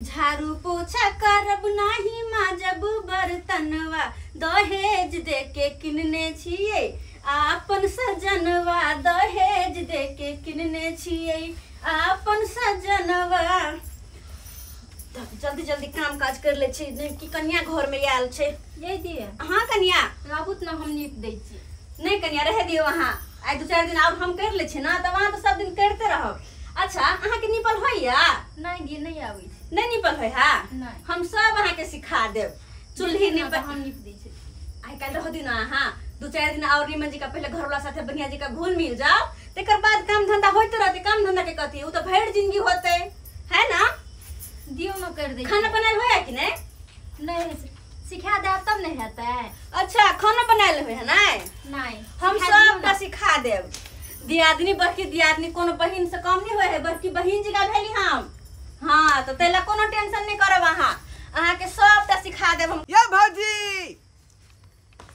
झाड़ू पोछा करब नाही माजब बर्तनवा, दहेज दे के किनने छियै आपन सजनवा, दहेज दे के किनने छियै आपन सजनवा। जल्दी जल्दी काम काज कर ले छी, नहीं कि कन्या घर में आयल छै। ये दिए हाँ कन्या लाबू त ना हम नीप दै छी। नहीं कन्या रहे दियो, वहाँ आइ दू चारि दिन और हम कर ले छी ना, त वहाँ तो सब दिन करते रहब। अच्छा अहाँ के निपल होइया? नहीं गे नहीं आबै छै। नहीं निपल होय हा? नहीं। हम सब अहाँ के सिखा देब चूल्ही ना निपल। हम नीप दै छी। आइ काल्हि रह दियो ना अहाँ दू चारि दिन और निमन जी का पहले घरवाला साथे बढ़िया जी का घुल मिल जाओ, तेकर बाद काम धंधा होते रहते। काम धंधा के कथी, उ तो भरि जिंदगी होते है ना। दियो ना कर दै। खाना बनायल होया कि नहीं? नहीं सिखा देब तब नहीं हेतै। अच्छा खाना बनायल होय है नहीं? नहीं। हम सिखा दियौ सबटा ना। सिखा देब। दियादनी बड़की दियादनी कोनो बहिन से कम नहीं होय है, बड़की बहिन जी का भेली हम। हाँ तो तैला कोनो टेंशन नहीं करब अहाँ, अहाँ के सबटा सिखा देब हम। ये भौजी।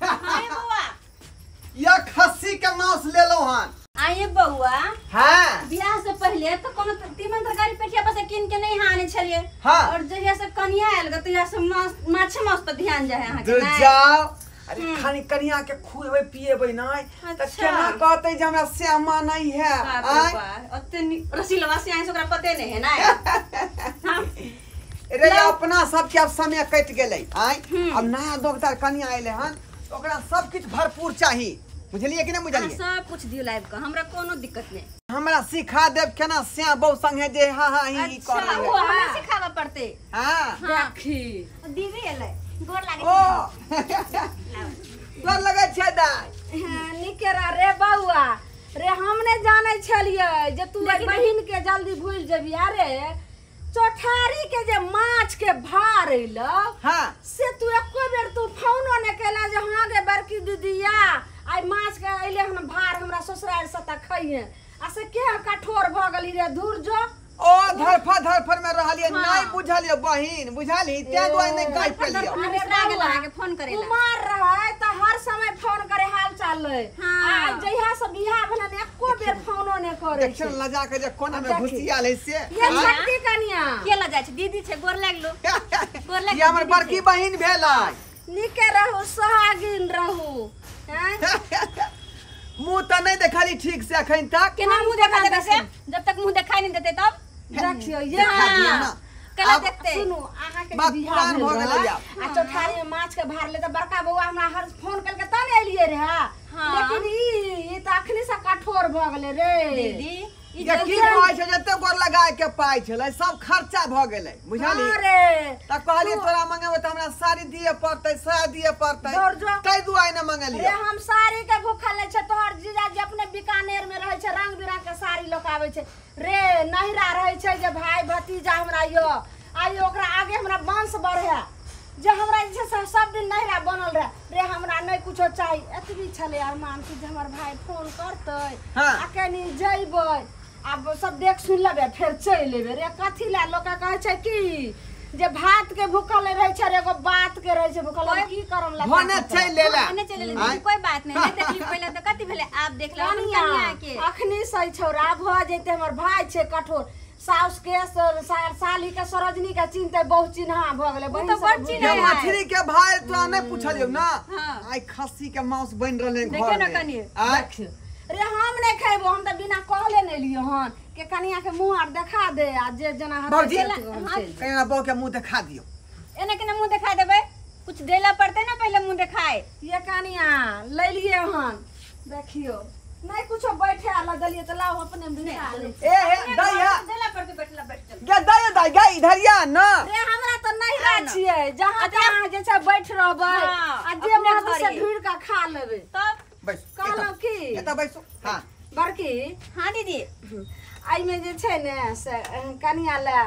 हाँ ये बौआ। ये खस्सी के मांस ले लो हन। आइए बौआ। हाँ बियाह से पहले तो कोनो तीमन तरकारी पेठिया पर से कीन के नहीं आने छलिए। हाँ। और जहिया से कनिया आयल ग तहिया से माछे मांस पर ध्यान जाए अहाँ के। दूर नहीं? जाओ। अरे खाली कनिया के खुएबै पिएबै नहीं त अच्छा। केना कहतै जे हमरा श्यामा नहीं है। बाप रे आय बाप, ओते रसीलवा से आए से ओकरा पते नहीं है ना। हाँ। रे अपना सब के अब समय कटि गेलै। आय अब नया दोगदार कनिया अयलै हन, ओकरा सब किछु भरपूर चाही, बुझलियै कि नहीं बुझलियै? सब कुछ दियो लाइब के, हमरा कोनो दिक्कत नहीं। हमरा सिखा देब केना श्याम बहु संगे जे हाँ हाँ ही ही अच्छा कर रहे वो हमरा सिखाबऽ पड़तै। हाँ देखी दीदी एलै, गोर लागै ओ गोर लगै छै दाइ। हाँ, नीके रह रे बौआ। रे हम नहीं जानै छलियै जे तू एहि बहिन के जल्दी भूलि जेबही। अरे चौठारी के जे माछ के भार अयलौ हाँ से तू एको बेर तू फोनो नहीं कैला जे हाँ गे बड़की दीदिया आइ माछ के अयले हन भार हमरा ससुराल से त खइहे, आ से के कठोर भऽ गेली रे धूर जो। ओ धरफर धरफर में रहलियै। हाँ। नहीं बुझलियै बहिन, बुझली तें दुआरे नहीं कहि पेलियै। हम बिसरा गेल अहाँके फोन करै ला। कुमार रहै त हर समय फोन करे हाल चाल लै। हाँ। आ जहिया से बियाह भेलन एको बेर फोनो नहीं करे। देखियौ ने लजा के जे कोना में देखी। घुसियाल है से। ये छोटकी कनिया के लजा छै? दीदी छै, गोर लागलो। गोर लागलो। ये हमर बड़की बहिन भेलै। नीके रहू सोहागिन रहू। हैं? मुँह तऽ नहीं देखली ठीक से अखन तक। केना मुँह देखा देबै से? जब तक मुँह देखाई नहीं देते तब देखियौ ये देखा दियौ ना। कला आब देखते। सुनू अहाँ के बात बियाह पुरान भेल भऽ गेलै रहै, आब। आ चौठारी में माछ के भार ले त बड़का बौआ हमरा हर फोन कलके तब ने एलियै रहे। हाँ। लेकिन ई त अखनी से कठोर भऽ गेलै रे दीदी ई ये की कहै छै जते गोर लगाय के पाइ छलै सब खर्चा भऽ गेलै, बुझली? हाँ रे तऽ कहलियै तोरा मंगेबै तऽ हमरा साड़ी दिए पड़तै, साया दिए पड़तै, दौड़ जो। ताहि दुआरे नहि रे मंगेलियै। हम साड़ी के भूखल नै छै, तोहर जीजाजी अपने बीकानेर में रहै छै, रंग बिरंग के साड़ी लऽ के आबै छै। रे नहिरा रहै छै जे भाई भतीजा हमरा यो आइ ओकरा आगे हमरा वंश बढ़े, जे हमरा जे छै से सब दिन नहिरा बनल रहे। रे हमरा नहि कुछो चाही, एतबी छलै अरमान कि जे हमर भाई फोन करतै। हाँ। आ कनी जइबै आब सब देख सुनि लेबै फेर चलि एबै। रे कथी लए लोक कहै छै कि जे भात के भूखल रहै छै रे एगो बात के रहै छै भूखल, हम की करम लता भने कतऽ? चलि एलै। भने चलि एलै, आँय? दीदी, कोई बात नहीं। नहीं देखली पहिले तऽ कथी भेलै, आब देख लेबै अपन कनिया के। अखनी सही छौड़ा भऽ जेतै, हमर भाय छै कठोर, साउस के साली के सरोजनी के चिन्हते बहुत चिन्हा भऽ गेलै। ओ बहिन तऽ सब बड़ भूलि चिन्है ये है। मछली के भाय तोरा नहि पुछलियौ ना। हाँ। आइ खस्सी के मांस बनि रहलै देखियौ घर ने में। कनिये। आँय? देखियौ। रे हम नहि खेबो, हम तऽ बिना कहले नहि लियौ हन के कनिया के मुँह आर देखा दे आ जे जेना हेतै भौजी, से हम चलि जेबै। कनिया बहू के मुँह देखा दियौ। एना केना मुँह देखा देबै? कुछ देला पड़तै ना पहिले मुँह देखाय। ये कनिया लै लियै हन, देखियौ नहीं कुछो बैठे आला देलियै तऽ लाउ अपने बिछा लै छी। ए हे दै है। देला पड़तै बैठला बैठ चल। गे दै दै गे इधर या ना। रे हमरा तऽ नहिरा हाँ ना। छियै, जहाँ तहाँ जे छै बैठ रहबै हाँ, आ जे अपने मन से घरे। ढूँढि कऽ खा लेबै। तब बैसू। कहलहुँ की एतऽ बैसू। हाँ बड़की। हाँ दीदी। एहिमे जे छै ने से कनिया लए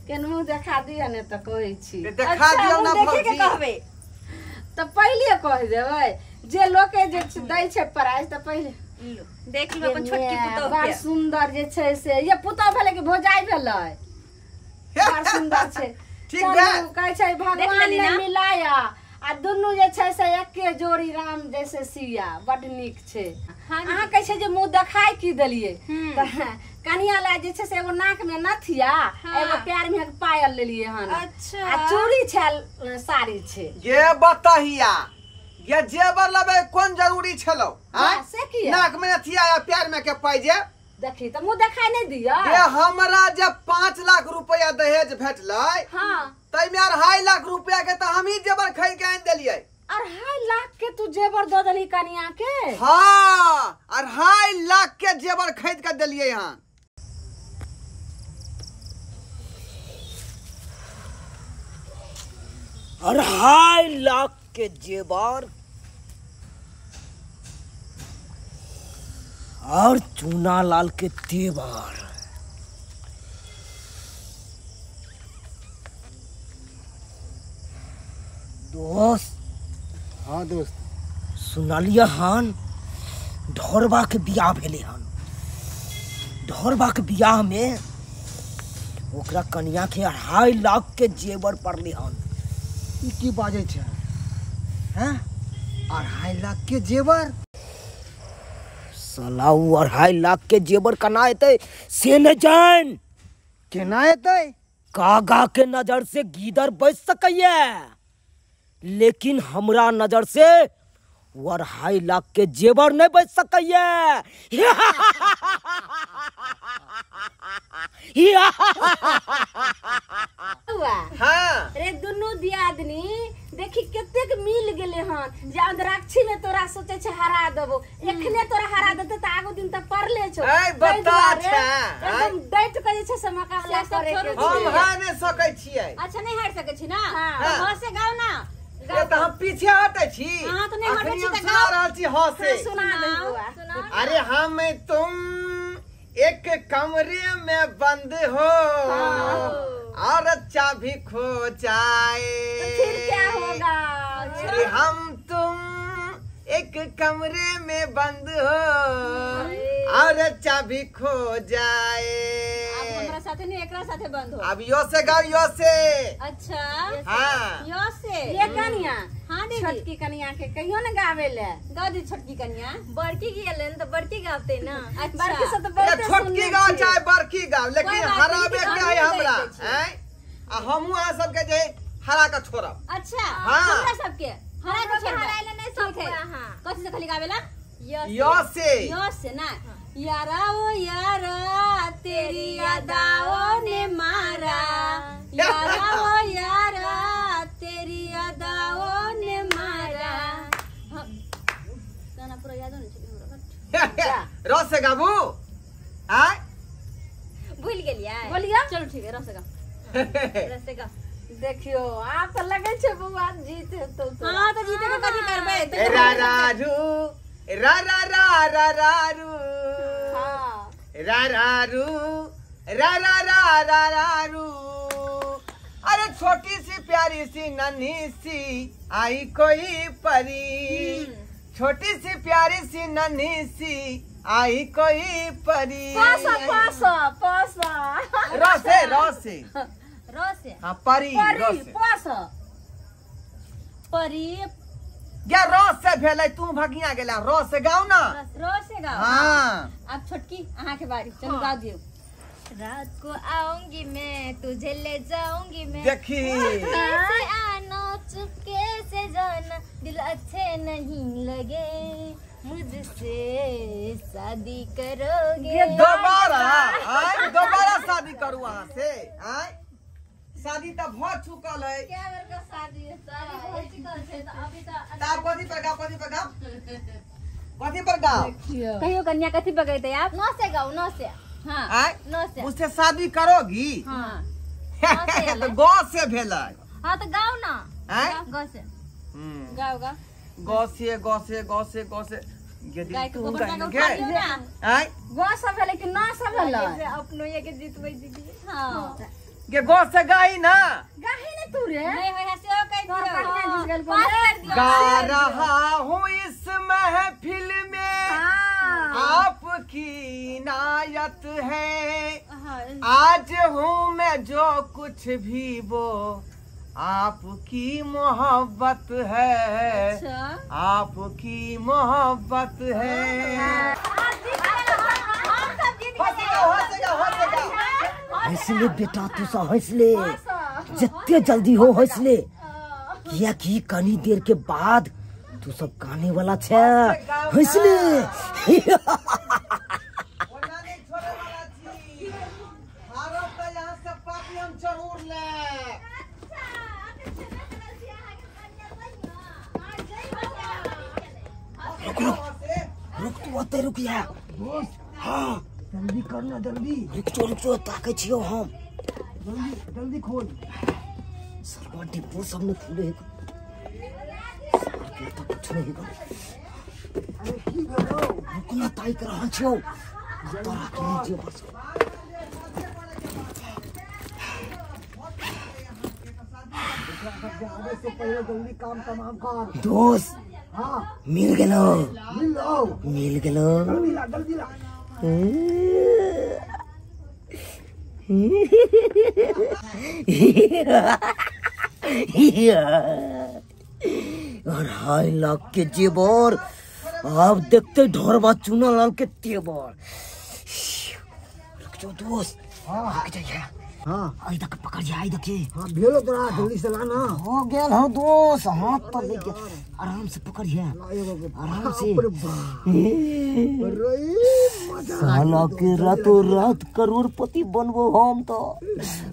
केन मुँह देखा दिअ ने तऽ कहै छी। देखा दियौ ना मुँह देखे के भौजी। कहबै तऽ पहिले कहि देबै जे लोके जे दै छै प्राइज तऽ पहिले लो, देख लो अपन छोटकी पुतोह बड़ के। सुन्दर जे छै से ये पुतोह भेलै कि भौजाइ भेलै? बड़ सुन्दर छै। ठीक चलू, भेल। कहै छै भगवान लेली ने ना? मिलाया आ दुनू जे छै से एके जोड़ी राम जैसे सिया, बड नीक छै। हाँ अहाँ कहै छै जे मुँह देखाय की देलियै हम्म। तऽ कनिया ला जे छै से एगो नाक में नथिया एगो पैर में पायल लेलिए हन। अच्छा आ चूड़ी छै साड़ी छै। ये बताहिया ये जेवर लेबै कोन जरूरी छलो? हां से किया नाक में नथिया या पैर में के पाइजे? देखी त मुंह देखाई नहीं दिया। ये हमरा जे 5 लाख रुपया दहेज भेटलै, हां तै में 2.5 लाख रुपया के त हम ही जेवर खरीद के आनि देलियै। 2.5 लाख के तू जेवर दऽ देली कनिया के? हाँ 2.5 लाख के जेवर खरीद के देलियै हन। 2.5 लाख के जेवर और चूना लाल के तेवर। दोस्त। हाँ दोस्त। सुनलिए हन ढोरबा के बियाह भेले हन। ढोरबा के बियाह में ओकरा कनिया के 2.5 लाख के जेवर पड़ले हन। ई की बाजै छै? हैं 2.5 लाख के जेवर? साला उ 2.5 लाख के जेवर केना एतै से न जान। केना एतै? कागा के नजर से गीदड़ बच सकैया, लेकिन हमरा नजर से 2.5 लाख के जेवर नहीं बच सकैया। हाँ रे दुनू दियादनी देखी कतेक मिल गेले हन जे अंतराक्षी में तोरा सोचे छे हरा देबो, एखने तोरा हरा देते त आगो दिन त पड़ले छो। ए बता छे एकदम डट के जे छे से मुकाबला करे के हम हार नै सकै छियै। अच्छा नहीं हार सकै छी ना? हां से गाओ ना। ये तो हम पीछे हटे छी। हां तो नहीं हटे छी त सुना रहल छी। हां से सुना दे बुआ। अरे हम तुम एक कमरे में बंद हो और चाबी खो जाए तो फिर क्या होगा? अरे हम तुम एक कमरे में बंद हो और चाबी खो जाए। अब हमरा साथे नहीं एकरा साथे बंद हो। अब यो से गाओ यो से। अच्छा हाँ यो से। ये कनिया। हाँ दीदी छोटकी कनिया के कहियो न गावे ले। गा दी छोटकी कनिया। बड़की गेलन त बड़की गावते ना। अच्छा बड़की से त बहुते छोटकी गाओ चाहे बड़की गाओ लेकिन हराबे के है हमरा। हैं आ हमहु अहाँ सब के जे हरा के छोड़ब। अच्छा हाँ। हमरा सब के हरा के छोड़ब। हराइले नहीं सब हां कथि से खाली गावेला? यो से। यो से ना। यारा ओ यारा तेरी अदाओं ने मारा, यारा ओ यारा तेरी अदाओं ने मारा। गाना पूरा याद नहीं छै। रस से गाबू आय भूल गेलियै। बोलिया चलो ठीक है रस से गाओ। रस से गाओ। देखियो आप त लगै छै बउआ जीत हेतौ। हां त जीते के कथि करबै? रा रा रू रा रा रा रा रा रू रा रा रू रा रा रा रा रा रू। अरे छोटी सी प्यारी सी नन्ही सी आई कोई परी, छोटी सी प्यारी सी नन्ही सी आई कोई परी। पासा पासा पासा रसे रसे रसे। हाँ परी रसे पासा परी या रस से भेलै तू भगिया गेला। रस से गाओ ना। रस से गाओ। हाँ अब छोटकी अहाँ के बारी चलू गा दियो। रात को आऊंगी मैं तुझे ले जाऊंगी मैं, देखी से आना चुपके से जाना, दिल अच्छे नहीं लगे मुझसे शादी करोगे दोबारा? आय दोबारा शादी करू अहाँ से? आय शादी त भ चुकल है। क्या बेर के शादी शादी भ चुकल छै त अभी त ताब कथि पर गाओ? कथि पर गाओ? कथि पर गाओ? कहियो कन्या कथि पर गइते आप? न से गाओ न से। हां आय न से मुझसे शादी करोगी? हां तो गौ से भेलै। हां त गाओ ना। आय गौ से गाओ गाओ। गौ से गौ से गौ से गौ से यदि तू उठा लियो ना। आय गौ से भेलै कि न से भेलै? अपनो ये के जीतबै दीदी। हां के गौ से गाई ना। गाही ने तू रे नहीं होय है सेहो कहि दियो। पास कर दियो। गा रहा हूँ इस महफिल में आपकी इनायत है, आज हूँ मैं जो कुछ भी वो आपकी मोहब्बत है। अच्छा आपकी मोहब्बत है। हम सब जीत गए। हंस ले बेटा तू सा हंस ले जितने जल्दी हो हंस ले किया कि कनी देर के बाद तू सब काने वाला छे हंस ले। रुक रुक रुक तू ओते रुक जा। हाँ जल्दी करना जल्दी। रुक जो ताके छियो हम। जल्दी जल्दी खोल। सरवा डिब्बो सब ने खुले है के तो कुछ नहीं है। अरे की भेलो? रुकना ताई कर रहल छियो तोरा के जे बस। आवे से पहले जल्दी काम तमाम कर। दोस्त हाँ मिल गेलो। मिल लो मिल गेलो। जल्दी ला जल्दी ला। अढ़ाई लाख के जेवर अब देखते ढोरबा चूना लाल के तेवर। रुक जाओ दोस्त। हाँ रुक जाइए। हाँ आई तक पकड़ जा आई देखे। हाँ भेलो तोरा जल्दी से लाना। हो गेल हो दोस्त हाथ पर लेके आराम से पकड़िए आराम से। साला के रातों रात करोड़पति बनबो हम तो।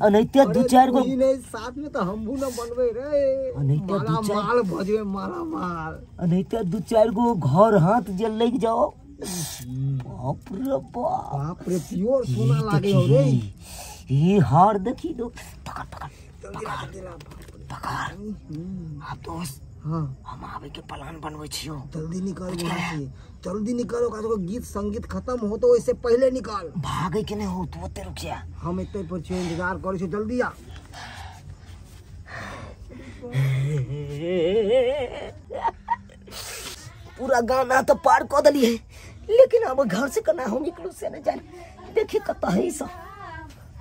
अनैते दू चार गो नहीं साथ में तो हमहू न बनबे रे। अनैते दू चार माल भजबे माला माल। अनैते दू चार गो घर हाथ जे लग जाओ। बाप रे बाप बाप रे प्योर सोना लागे हो रे। ये हार देखी दो पकड़ पकड़ पकड़ पकड़। आप दोस्त हाँ हम आवे के प्लान बनवे छियो। जल्दी निकल वहां से जल्दी निकल। ओकरा गीत संगीत खत्म हो तो इससे पहले निकल। भागे के नहीं हो तू ओते रुक जा। हम एते पर छियो इंतजार करे छियो जल्दी आ। पूरा गाना तो पार कर दली है लेकिन अब घर से कना हम निकलू से न जान। देखी कत है सब।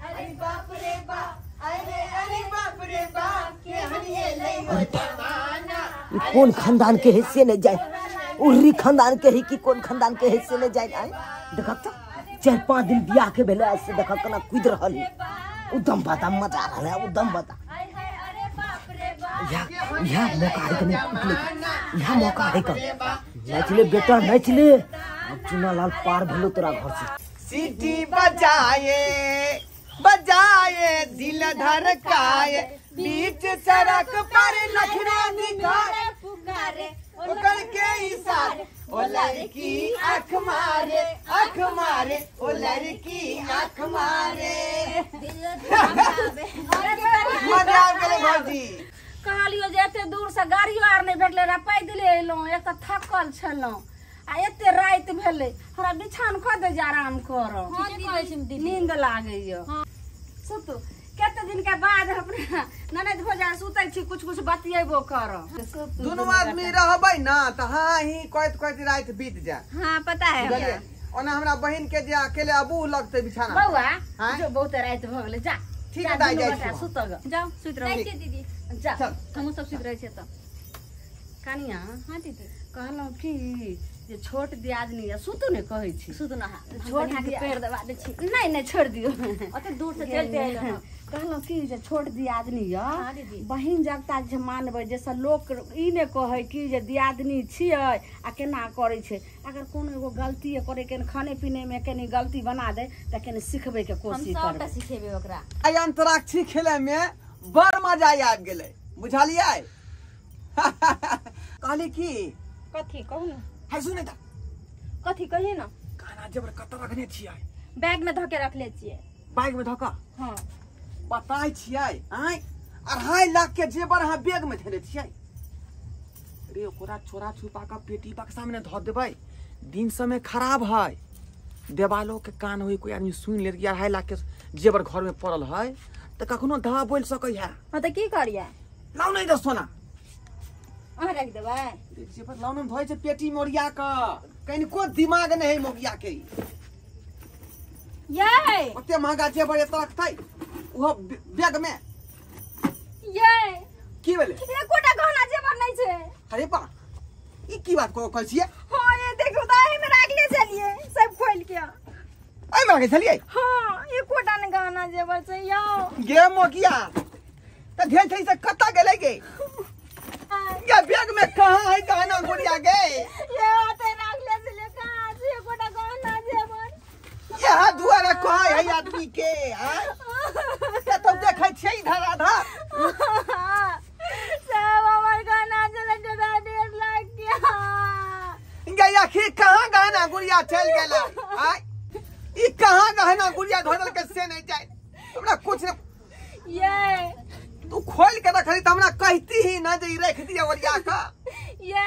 अरे बाप रे बाप अरे अरे बाप रे बाप के हनिए लई हो जमाना। कौन खानदान के हिस्से न जाए उर्री खानदान के ही कि कौन खानदान के हिस्से न जाए। आए देखा तो 4-5 दिन बियाह के भेले ऐसे देखा कना कूद रहल है। उदम बता मजा आ रहल है उदम बता। यह यह मौका है कने यह मौका है कने नचले बेटा नचले। अब चुना लाल पार भेलो तोरा घर से। सीटी बजाए बजाए दिल धड़काए बीच सड़क पर लखना दिखाए पुकारे ओकर के इशारे ओ लड़की आँख मारे आँख मारे ओ लड़की आँख मारे। मजा आ गेलै भौजी। कहलियो जे एते दूर से गाड़ियो आर नहीं भेटलै रह पैदले एलहुँ। एक तऽ थकल छलहुँ आ एते राति भेलै हमरा बिछान कऽ दे जे आराम करब। नींद लागैया। सुतू कते दिन के बाद अपना ननद भौजाई सुतै छी कुछ कुछ बतियेबो करब। दुनू आदमी रहबै ना तऽ हाँ ही कहैत कहैत राति बीत जाय। हाँ पता है। ओना हमरा बहिन के जे अकेले अबू लगतै बिछाना। बौआ जो बहुत राति भऽ गेलै जा ठीक है दाइ जाइ छी सुतऽ जाउ सुति रहू दीदी जा हमहूँ सब सुति रहै छियै तऽ। कनिया हाँ दीदी कहलहुँ कि जे छोट दियादनी है सुतू ने कहै छी। सुतू ना छोट के पैर दबा दै छी। नहीं नहीं छोड़ दियो ओते दूर से चलते आइलो। कहलहुँ कि जे छोट दियादनी यऽ बहिन जगता जे मानबै जैसे लोक ई नहि कहै कि जे दियादनी छियै आ केना करै छै। अगर कोनो एगो गलती करै के खाने पीने में कनी गलती बना दे तऽ कनी सिखबै के कोशिश हम करबै। सबटा सिखेबै ओकरा। आइ अंतराक्षरी खेले में बड़ मजा आबि गेलै बुझलियै। कहली की कथी कहू ने। है सुने त कथी कहिए ना। काना जेबर कत रखने छियै? बैग में धके रखले छियै। बैग में धक? हाँ बताय छियै आय 2.5 लाख के जेबर अहाँ बैग में धरे छियै। रे ओकरा छोरा छुपा के पेटी बक्सा में धऽ देबै दिन समय खराब है। देवालो के कान होई कोई आदमी सुन ले कि 2.5 लाख के जेबर घर में पड़ल है तऽ कखनो धा बोल सकै है। हाँ तऽ की करियै? लाउ नहीं दे सोना अहाँ रख देबै? जेबर लाउ ने धोइ छै पेटी में ओरिया के कनिको दिमाग नहीं है मोगिया के। ये ओते महंगा जेबर एतऽ रखतै ओहो बैग में। ये की भेलै? एकोटा गहना जेबर नहीं छै। अरे बा ई की बात कहै छियै? हाँ ये देखो दाई में राखले चलिए सब खोल के। एहि मे राखै छलियै? हां, एकोटा ने गहना जेवर छै यौ। गे मोगिया त ध्यान छै से कत गेलै गे? गे बैग में कहां है गहना गुड़िया गे? ये ओते राखले छलियै, कहां छै एकोटा गहना जेवर? यह दुआरा कहां है आदमी के? आय कतौ देखै छियै इधर आधा? सब हमर गहना चलै छै 1.5 लाख के। गे आखिर कहां गहना गुड़िया चल गेलै? आय ई कहां गहना गुड़िया धरल के से नहीं जाए हमरा कुछ न। ये तू खोल के रखली त हमरा कहती ही ना जे ई रख दिया ओरिया का। ये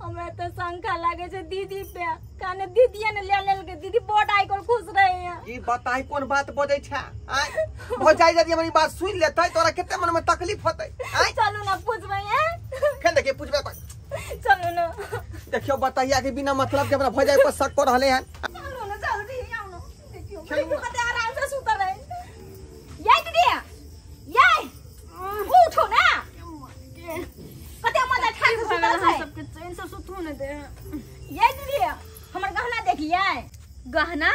हमरा तो शंका लागे छै दीदी पे, काने दीदी ने ले लेल के दीदी बड़ आइ कल खुश रहे हैं। ई बताई कोन बात बजै छै? आय भौजाई यदि हमर ई बात सुन लेतै तोरा कते मन में तकलीफ होतै। आय चलू ना पूछबै हैं? फेन देखिए पूछबै पर। चलू ना देखियो बताइया के बिना मतलब के हमरा भौजाई पर शक कर रहले हन। चलू ना जल्दी आओ ना, देखियो कते आराम से सुतल है। ये दीदी ये उठो ना, कते मजा ठाक से सुतल छै। सबके चैन से सुतू ने दे। ये दीदी हमर गहना देखिए। गहना?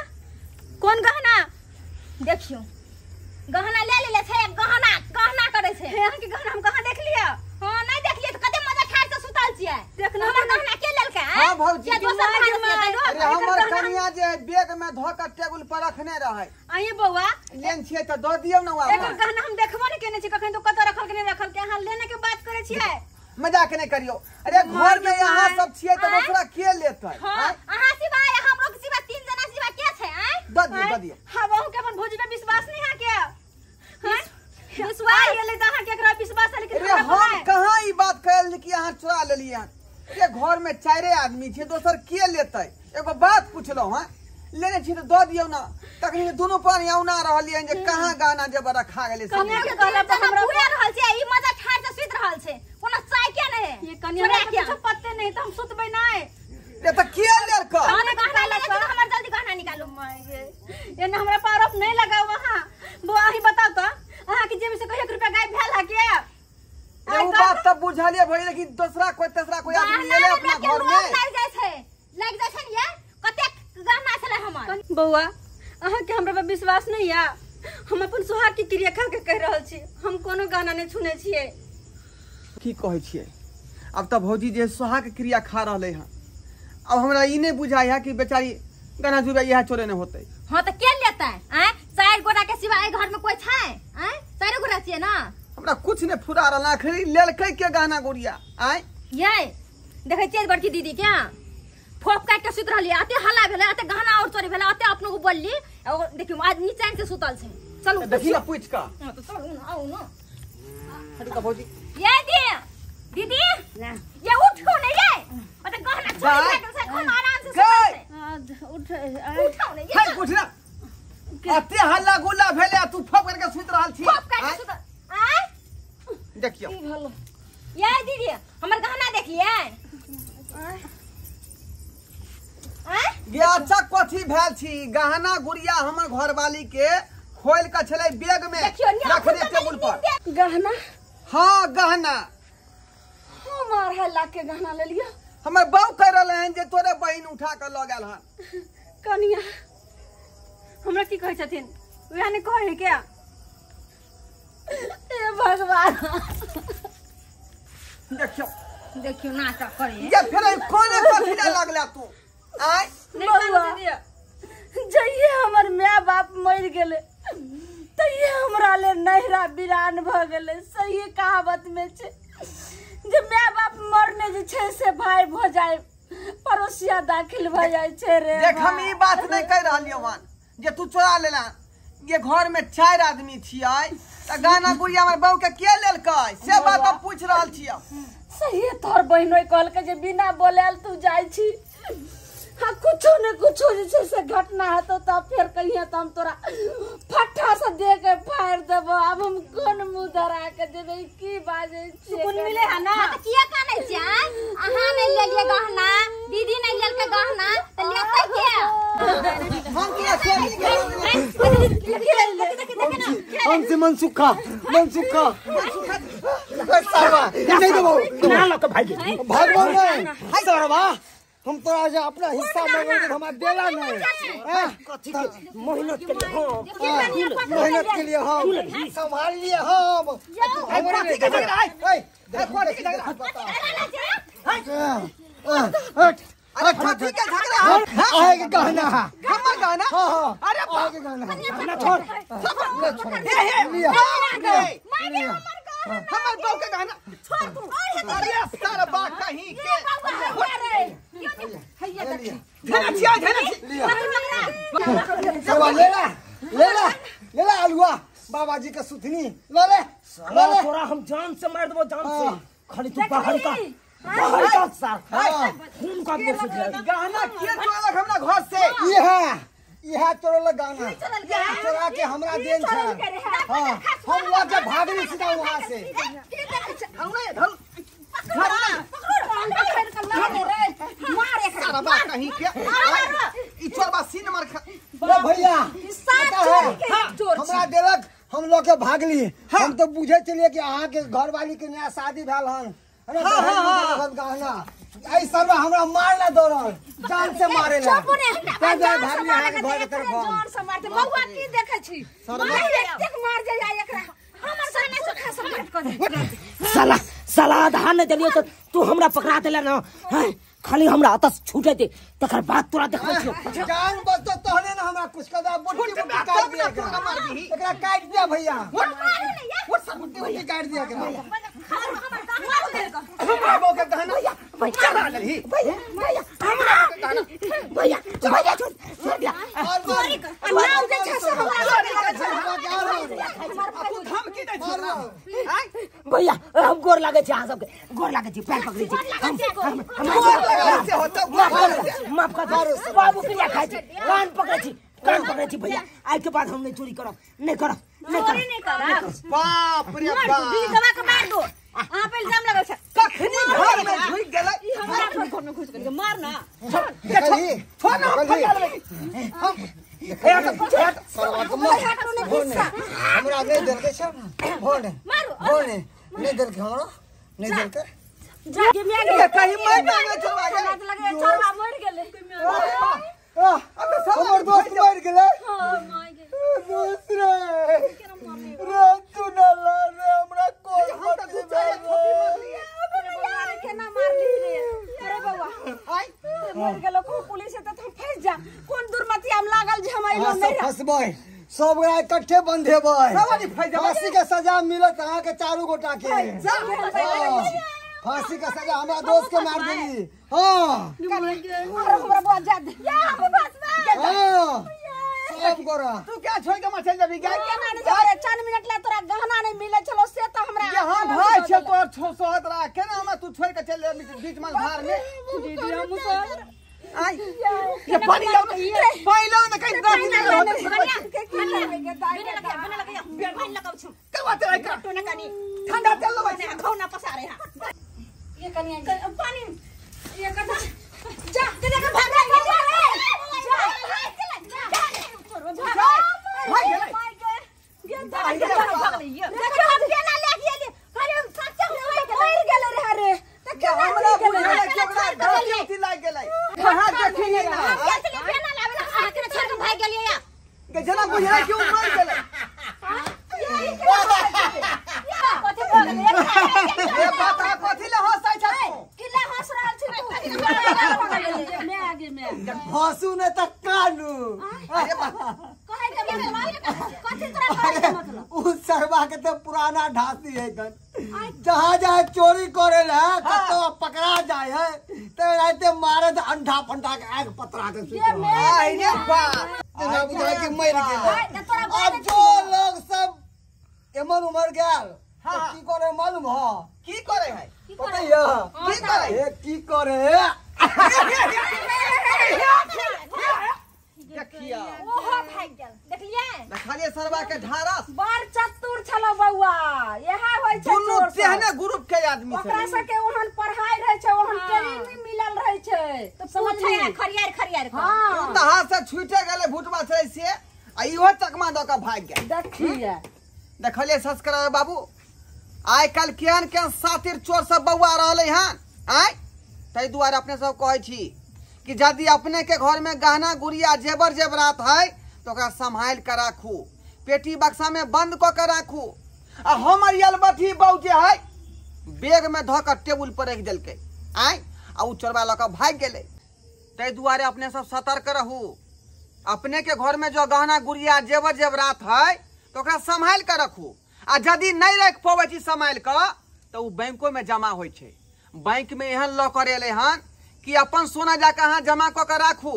कोन गहना? देखियो गहना ले लेले छै, गहना गहना करे छै। हे अहाँ के गहना हम कहां देख लिया? हां नहीं देखलिए त कते मजा ठाक से सुतल छियै। देखना हमर गहना के लेलकै? हां भौजी के दोसर भाई से? अरे हमर कनिया जे बैग में धो के टेबुल पर रखने रहै। आइए बौआ लेन छियै त द दियौ ना वापस। एकर गहना हम देखबो ने केने छी कखन, तो कत रखल के नहीं रखल के अहाँ लेने के बात करे छियै। मजाक नहीं करियो। अरे घर में यहाँ सब छियै त दूसरा के लेतै? हां अहाँ सिवाय हमरो के सिवा 3 जना सिवा के छै? आय द दियौ द दियौ। हां बहू के अपन भौजी पे विश्वास नहीं है के? हां विश्वास गेलै त अहाँ के एकरा विश्वास है, लेकिन अरे हम कहां ई बात कहल कि अहाँ चोरा लेलियै? अरे घर में 4 आदमी छै, दोसर के लेतै? एगो बात पुछलौ हां, लेने छी त द दियौ ना। तखनी दुनू पर औना रहलियै जे कहां गहना जेबर रखा गेलै। कनिया के कहला पर हमरा पूरा रहल छै, ई मजा ठाड़ से सुत रहल छै, कोनो चाय के नहीं है। ये कनिया के कुछ पत्ते नहीं त हम सुतबै नै। ये त के लेलक? हमर गहना लेले छै त हमर जल्दी गहना निकालू। My गे एने हमरा पर आरोप नहीं लगाओ अहाँ। बौआ अहीं बताउ त अहाँ के जेब से कहियो 1 रुपया गायब भेल है के? उ बात त बुझलिए भई, लेकिन दूसरा कोई तीसरा कोई आदमी लेले अपना घर में लाग जाय छै, लाग जाय छै ने। ये कते गहना छले हमर। बौआ अहाँ के हमरा पर विश्वास नहीं या? हम अपन सुहाग के क्रिया खा के कह रहल छी, हम कोनो गहना नहीं छुने छियै। की कहै छियै? अब त भौजी जे सुहाग के क्रिया खा रहले हन, अब हमरा ई नहीं बुझाय है कि बेचारी गहना जुड़ा इहा चोरे ने होतै। हां त के लेतै? आय 4 गोटा के सिवा घर में कोई छै? आय 4 गोटा छियै ना। हमरा कुछ ने फुरा रहल, आखिर लेलकै के गहना गुड़िया? आय ये देखै छियै बड़की दीदी के फोप काट के सुत रहली, अते हल्ला भेलै, अते गहना और चोरी भेलै, अते अपनो को बोलली। और देखियो आज नीचा से सुतल छै। चलू देखी ना पूछ का। हां त चलू ना, आउ ना। हटू का भौजी। ये दी दीदी ये उठो ने, ये अते गहना चोरी भए गेल छै, कोन आराम से सुतल छै। उठ उठो ने ये। हे उठ ना, अते हल्ला गुल्ला भेलै आ तू फोप करके सुत रहल छी। फोप काट के सुतल। आय देखियो की भेल? ये दीदी हमर गहना देखिए। गे अच्छा कथी भेल छी? गहना गुड़िया हमर घरवाली के खोल के छलै बैग में रखने टेबुल पर। गहना? हां गहना। हम 2.5 लाख के गहना ले लियो। हमर बहू कह रहले हन जे तोरे बहिन उठा के ल गेल हन। कनिया हमरा की कहै छथिन वएह ने कहै है क्या? हे भगवान देखियो देखियो नाटक करे। ये फेर कोने कथी ला लागला तू? आय जइए हमर my बाप मर गेले तइए हमरा ले नहिरा बिरान भ गेले। सही कहावत में छै जे my बाप मरने जे छै से भाई भौजाई पड़ोसिया दाखिल भ जाय छै रे। देख हम ई बात नहीं कह रहलियो हन जे तू चोरा लेला। ये घर में 4 आदमी छियै त गाना गुड़िया हमर बहू के के लेलकै से बात हम पूछ रहल छियै। सही तोहर बहिनोई कहलकै जे बिना बोलायल तू जाय छी, हाँ कुछो ने कुछो जे छै से घटना हेतौ तब फेर कहिए त हम तोरा फट्टा से दे के फाड़ देबो। आब हम कोन मुँह धरा के देबै? की बाजै छियै? सुकून मिले है ना? त किया कानै छियै? अहाँ नै लेलियै गहना, दीदी नै लेलकै गहना त लेतै के? हम किया चोरी गेलियै? हम से मनसुखा मनसुखा सरवा नहीं देबो ना लक भाई भगवान नहीं सरवा। हम तोरा जे अपना हिस्सा मांगल हमरा देला नहीं। कथी के मेहनत के लिए हम, मेहनत के लिए हम संभाल लिए हम। हमरा के झगड़ा है, कथी के झगड़ा? अरे कथी के झगड़ा है? आहे के गहना है हमर गहना। हां अरे आहे के गहना ना छोड़। हे हे हमर बहू के गहना छोड़ तू। अरे सरबा कहीं के हैया देखी धना छिया, धना लिया सरवा ले ला, ले ला, ले ला आलुआ बाबा जी के सुथनी ले ले। साला तोरा हम जान से मार देबो, जान से। खाली तू बाहर का, बाहर का सार खून का देबो। गहना के चोरलक हमरा घर से? इहा चोरलक गहना, चोरा के हमरा देन छै। हां हम लऽ के भागली सीधा वहां से। धरू नहीं धरू, मार कहीं के ई चोरबा सीन मार खा। ओ भैया हमरा देलक, हम लऽ के भागली। हम तो बुझे चलिए कि अहाँ के घरवाली के नया शादी भेल हन। गहना ऐ सरवा हमरा मारला दौड़ल, जान से मारे ला। भागली अहाँ के घर के तरफ। जान से मारते बौआ की देखै छी? मार एतेक मार जाय एकरा, हमर सामने से खा सब काट क दे। साला साला आधा नहीं देलियो तो तू हमरा पकड़ा देला ना। हैं खाली हमरा अतस छूटे दे, तकर बाद तोरा देखबै छियो। जान बचतो तहने ना हमरा कुछ कर दे। बुट्टी बुट्टी काट दिया एकरा, काट दिया भैया। बुट्टी बुट्टी काट दिया एकरा। हमरा बहू के गहना चोरा लेलही। भैया भैया हमरा भैया भैया छोड़ छोड़ दिया। चोरी नाव जे छै से हमरा तू धमकी दै छी? भैया हम गोर लागै छी अहाँ सबके, गोर लागै छी, पैर पकड़ै छी। हम गोर लागै से होतौ, माफ कर दे बाबू के खाइ छी, कान पकड़ै छी, कान पकड़ै छी भैया। आइ के बाद हम नहीं चोरी करब, नहीं करब, नहीं चोरी नहीं करब। बाप रे बाप, दीदी दबा के मार दो। अहाँ पे इल्जाम लगल छै। कखनी घर में घुसि गेलै? ई हमरा घर में घुसि गेलै, मार ना। छोड़ ना, हम फरिया लेबै हम। हमरा नहीं देलकै छै, भोने भोने नहीं देलकै हमरा, नहीं देलकै। जा के मैं गेलै कहीं मर गेलै चोरबा के लगे, चोरबा मर गेलै। हमर दोस्त मर गेलै। हां मर गेलै दोस्त रे, रे तू ना ला रे हमरा कोल पति भेल रे, केना मारली रे? अरे बौआ आइ मर गेलो, को पुलिस एते त हम फंस जा। कोन दुर्मतिया में लागल जे हम अइलो नहीं फंसबै, सब गोरा इकट्ठे बंधेबै, सब आदमी फंस जेबै। फांसी के सजा मिलत अहाँ के चारू गोटा के। फांसी के सजा हमरा दोस्त के मार देली। हां अरे हमरा बौआ जा दे, या हम फंसबै। हां सब गोरा तू क्या छोड़ के मर चल जेबी? केना नहीं जेबै? 4 मिनट ला तोरा गहना नहीं मिले छलो से त हमरा यहाँ भाई छे तोर छो सोहत रहा, केना हमरा तू छोड़ के चल जेबी बीच में धार में? दीदी हम सर आई ये पानी लाओ ना, पानी लाओ ना, कहीं दादी नहीं हो बिना लगा, बिना लगा, पानी लगाउ छु। करवा तेरा का टोना कनी ठंडा तेल लगाउ ने घाव ना पसारे। हां ये कनिया पानी ये कथा जा के भाग जा जा जा भाग गेलै। देखियो हम केना ले गेली, खाली हम सच्चा मर गेलै रे। रे त केना हमरा बुझले कि ओकरा धरती लाग गेलै। कहां देखिए ना हम के चलिए बेना लावे ला, अहाँ के छोड़ के भाग गेलियै या के जना बुझले कि उ मर गेलै। कथि भऽ गेलै? ए बात आ कथि ले हंसै छ तू? किला हंस रहल छी तू? मैं आगे मैं हंसू ने त कानू। अरे बा कहै के मतलब कथि तोरा कहै के मतलब? उ सरवा के तो पुराना ढासी है गन, जहाँ जाए चोरी करे ला कतो पकड़ा जाए है तो राते मारे तो अंडा फंडा के आग पतरा के ये मैं आई रे बाप, जना बुझाय कि मर गेलै। अब जो लोग सब एमर उमर गेल हाँ। की करे मालूम है? की करे है? पता है की करे? ए की करे? देखिया ओहो भाग गेल, देखलियै? देखलियै सरवा के ढारस। बड़ चतुर छलो बौआ, इएह होइ छै दुनू चोर सब। तेहने ग्रुप के आदमी ओकरा छै। सबके ओहन पढ़ाई रहै छै, ओहन ट्रेनिंग मिलल रहै छै। तो पूछै खरियार खरियार के। हां तऽ हाथ से छूटे गेलै भुटवा छै से, आ इहो चकमा दऽ के भागि गेल। देखिए देखलियै सब्सक्राइबर बाबू, आइ काल्हि केहन केहन सातिर चोर सब बौआ रहलै हन। आँय, ताहि दुआरे अपने सब कहै छी कि यदि अपने के घर में गहना गुड़िया जेवर जेवरात है तो ओकरा सम्हाल के राखू, पेटी बक्सा में बंद कऽ के राखू। आ हमर अलबथी बहू जे है बैग में धऽ के टेबुल पर रखि देलकै आय, आ उ चोरबा लऽ कऽ भागि गेलै। ताहि दुआरे अपने सब सतर्क रहू। अपने के घर में जो गहना गुड़िया जेवर जेवरात है तो ओकरा सम्हाल के रखू, आ यदि नहीं रखि पबै छी सम्हाल के तो उ बैंको में जमा होइ छै। बैंक में एहन लॉकर एलै हन कि अपन सोना जाके अहाँ जमा कऽ के राखू,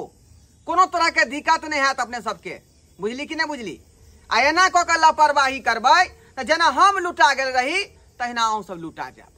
कोनो तरह के दिक्कत नहीं हैत अपने सबके। बुझली कि नहीं बुझली? आ एना कऽ के लापरवाही करबै तऽ जेना हम लुटा गेल रही तहिना अहूँ सब लुटा जायब।